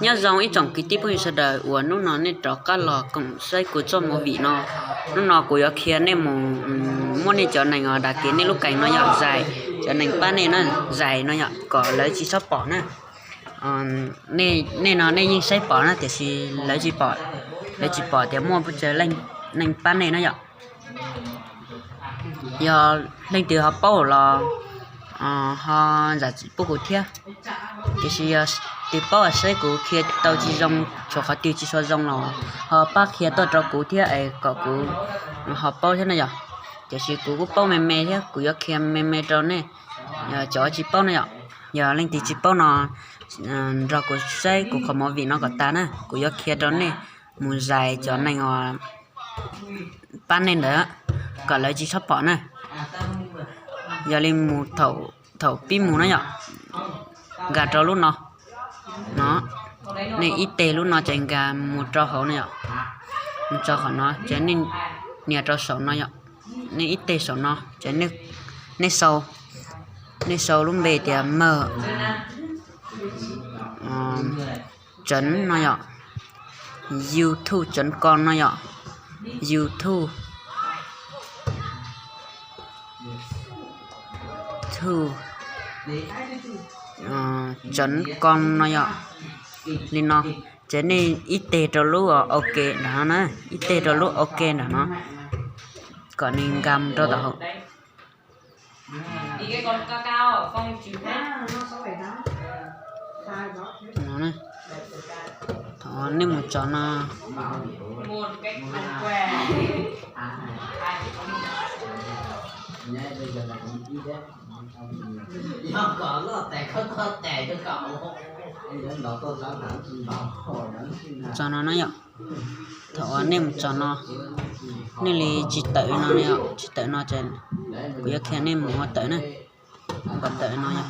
Nyob zoo ib tsoom kwv tij phooj ywg sawv daws uas hnub no nej rov qab los koom saib kuv txoj movie no. Hnub no kuv yuav qhia nej mus muab nej cov nees uas dam kev nej lub kees no yom, zais, cov nees pab nej na, zais no yom, kom lawv tsis txhob pom na. Nej no nej yeej saib pom na, tiam sis lawv tsis pom, lawv tsis pom tias muaj pes tsawg nees pab nej na yom. Yog leej twg ho paub los ho zam txim pub kuv thiab. Tiam sis yog twg paub saib kuv qhia tau tsis zoo, tshuav qhov twg tsis tshua zoo los ho pab qhia tuaj rau kuv thiab es kom kuv ho paub thiab na yom. Tiam sis kuv kuj paub me me thiab, kuv yuav qhia me me rau nej. Cov tsis paub na yom, yog leej twg tsis paub no nrog kuv saib kuv qhov movie no kom tas na, kuv yuav qhia rau nej mus zais cov nees uas pab nej ntawd kom lawv tsis txhob pom na. Yog li mus thaum pib mus na yom, nkag rau lub no, no, nej ib teg lub no ces nkag mus rau hauv na yom, mus txog qhov no ces nej nias rau saum no yom, nej ib teg saum no ces nej sau, nej sau lub npe tias mawg tsev no yom, youtube chấm com no yom, youtube, tu, chấm com no yom. Li no, ces nej ib teg rau lub ok nram no na, ib teg rau lub ok nram no, kom nws nkag rau tom hauv. Thaum nej mus tso no, tso no na yom. Thaum uas nej mus tso no, nej li tsis tawm no, tsis tawm no ces kuv yuav qhia nej mus ua tawm na. Kom tawm no yom.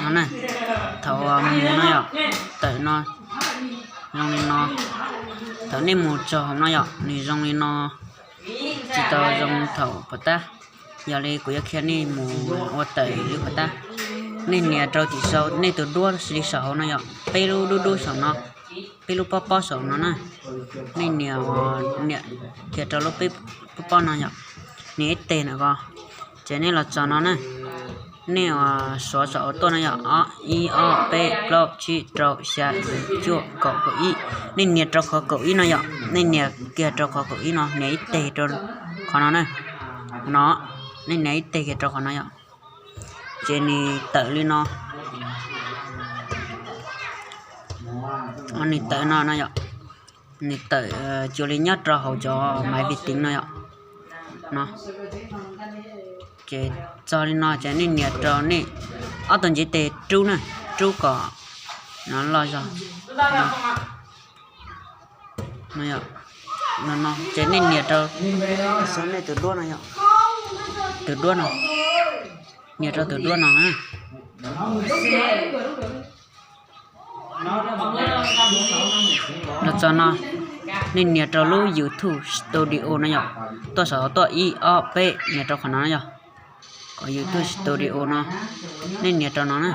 No na, thaum uas mus no yom, tawm no, zoo li no. Thaum nej mus txog hauv no yom, nws zoo li no, tsis tau zoo thaum puas tab. Yog li kuv yuav qhia nej mus ua tawm li puas tab. Nej nias rau tim sau nej tus duab li saum hauv no yom, peb lub dub dub saum no, peb lub pob pob saum no na. Nej nias, nias kiag rau lub peb pob pob no yom, nias ib teg na ko, ces nej los txog no na. Nej uas suav saum hauv tuaj no yom, ob, ib, ob, peb, plaub, tsib, rau, xya, yim, cuaj, kaum, kaum ib. Nej nias rau qhov kaum ib no yom, nej nias kiag rau qhov kaum ib no, nias ib teg rau qhov no na. No, nej nias ib teg kiag rau qhov no yom, ces nws tawm li no. Nws tawm no no yom, nws tawm cuag li nyob rau hauv cov maiv vi tiv no yom. No, ces txog li no ces nej nias rau nej ob tug ntsiav tes rub na, rub kom no loj zog. No, ces nej nias rau, xov nej tus duab no yom, tus duab no, nias rau tus duab no na. Los txog no, nej nias rau lub YouTube Studio no yom, tuaj saum tuaj ib ob peb nias rau qhov no yom, kom YouTube Studio no, nej nias rau no na.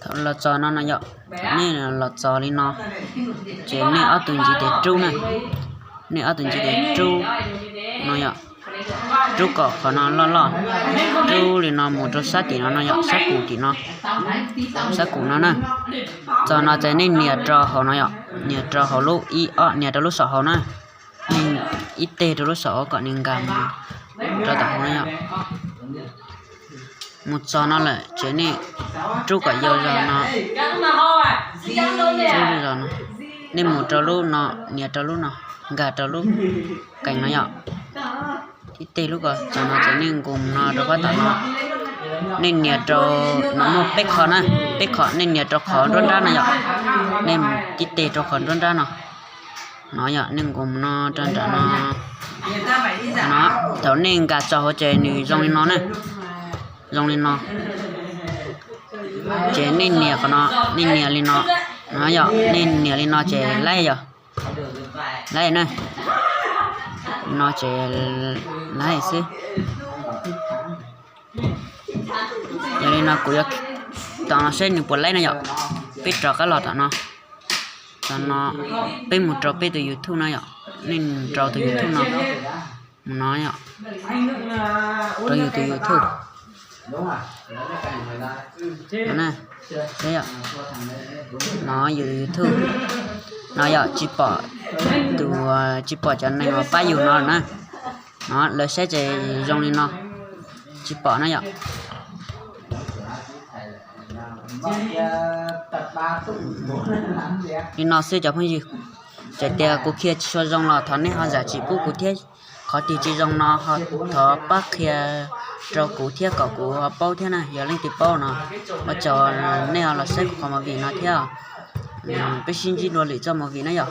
Thaum los txog no no yom, nej los txog li no, ces nej ob tug ntsiav tes rub na, nej ob tug ntsiav tes rub no yom, rub kom qhov no loj loj, rub li no mus rau sab tim no no yom, sab kum tim no, sab kum no na. Txog no ces nej nias rau hauv no yom, nias rau hauv lub ib ob, nias rau lub saum hauv na, nej ib teg rau lub saum hauv kom nws nkag mus rau tom hauv no yom. Mus txog no lawm ces nej rub kom yau zog no, rub zog no, nej mus rau lub no, nias rau lub no, nkag rau lub kees no yom. Tib teg lub ko txog no ces nej nqus mus no rau pab tom no, nej nias rau, no muaj peb qho na, peb qho nej nias rau qhov nruab nrab no yom, nej tib teg rau qhov nruab nrab no, no yom, nej nqus mus no rau nram no, no, thaum nej nkag txog hauv ces nws zoo li no na, zoo li no, ces nej nias qhov no, nej nias li no, no yom, nej nias li no ces laib yom, laib na, no ces laib xwb. Yog li no kuv yuav, tom no saib nws puas laib na yom, peb rov qab los tom no, tom no, peb mus rau peb tus YouTube no yom, nej rau tus YouTube no, mus no yom, rau yus tus YouTube no, no yus tus YouTube no yom, tsis pom tus, tsis pom cov neeg uas pab yus no na, no lawv saib ces zoo li no, tsis pom na yom. Li no xwb cov phooj ywg, txawm tias kuv qhia tsis tshua zoo los thov nej ho zam txim pub kuv thiab. Qhov twg tsis zoo no ho thov pab qhia rau kuv thiab kom kuv ho paub thiab na. Yog leej twg paub no, ua tsaug nej ho los saib kuv qhov movie no thiab. Peb sib ntsib dua lwm txoj movie na yom.